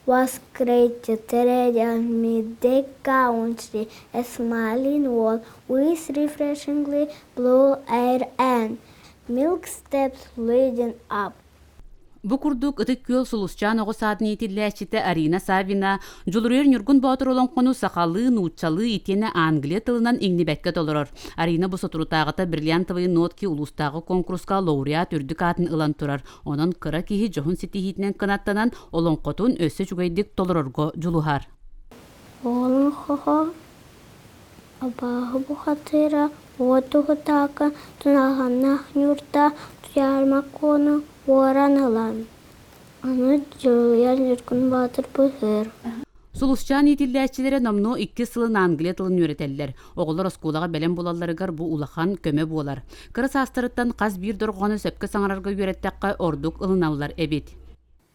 was great amid the country, a smiling wall with refreshingly blue air and milk steps leading up. Бу курдук Ытык Күөл Сулусчаан оҕо саадын иитиллээччитэ Арина Саввина Дьулуруйар Ньургун Боотур олоҥхону сахалыы, нууччалыы итиэннэ англия тылынан иҥнибэккэ толорор. Арина бу соторутааҕыта «Бриллиантовые нотки» улуустааҕы куонкуруска лауреат үрдүк аатын ылан турар. Онон кыра киһи дьоһун ситиһиитинэн кынаттанан олоҥхотун өссө үчүгэйдик толорорго дьулуһар. Олоҥхоҕо абааһы бухатыыра уот уһутаака тунааһыннаах ньуурдаах Туйаарыма Куону уоран ылан, аны Дьулуруйар Ньургун Боотур быыһыыр. Сулусчаан иитиллээччилэрэ номнуо иккис сылын англия тылын үөрэтэллэр. Оҕолор оскуолаҕа бэлэм буолалларыгар бу улахан көмө буолар. Кыра саастарыттан хас биир дорҕоону сөпкө саҥарарга үөрэттэххэ ордук ылыналлар эбит.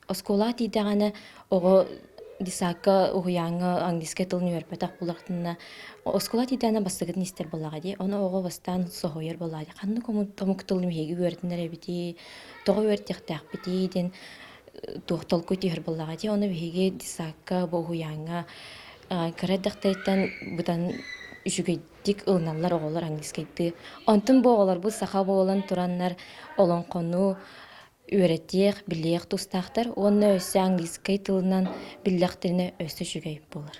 Оскуолаҕа тиийдэҕинэ оҕо десакка, уһуйааҥҥа английскай тылын үөрэппэтэх буоллахтарына, оскуола тиийдэҕинэ бастакытын истэр буоллаҕа дии. Ону оҕо бастаан соһуйар буоллаҕа дии. Ханнык омук тылын биһиги үөрэтинэр эбитий, тоҕо үөрэтиэхтээхпитий диэн туох толкуй түһэр буоллаҕа дии. Ону биһиги десакка, бу уһуйааҥҥа кыра эрдэхтэриттэн быдан үчүгэйдик ылыналлар оҕолор английскайдыы. Онтон бу оҕолорбут саха буолан тураннар олоҥхону үөрэтиэх, билиэх тустаахтар уонна өссө английскай тылынан биллэхтэринэ өссө үчүгэй буолар.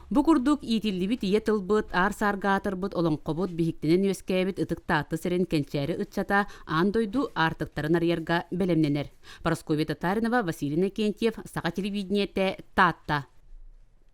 Бу курдук иитиллибит ийэ тылбыт, аар-саарга аатырбыт олоҥхобут биһиктэнэн үөскээбит ытык Таатта сирин кэнчээри ыччата аан дойду аартыктарын арыйарга бэлэмнэнэр. Парасковья Татаринова, Василий Иннокентьев, Саха телевидениетэ, Таатта.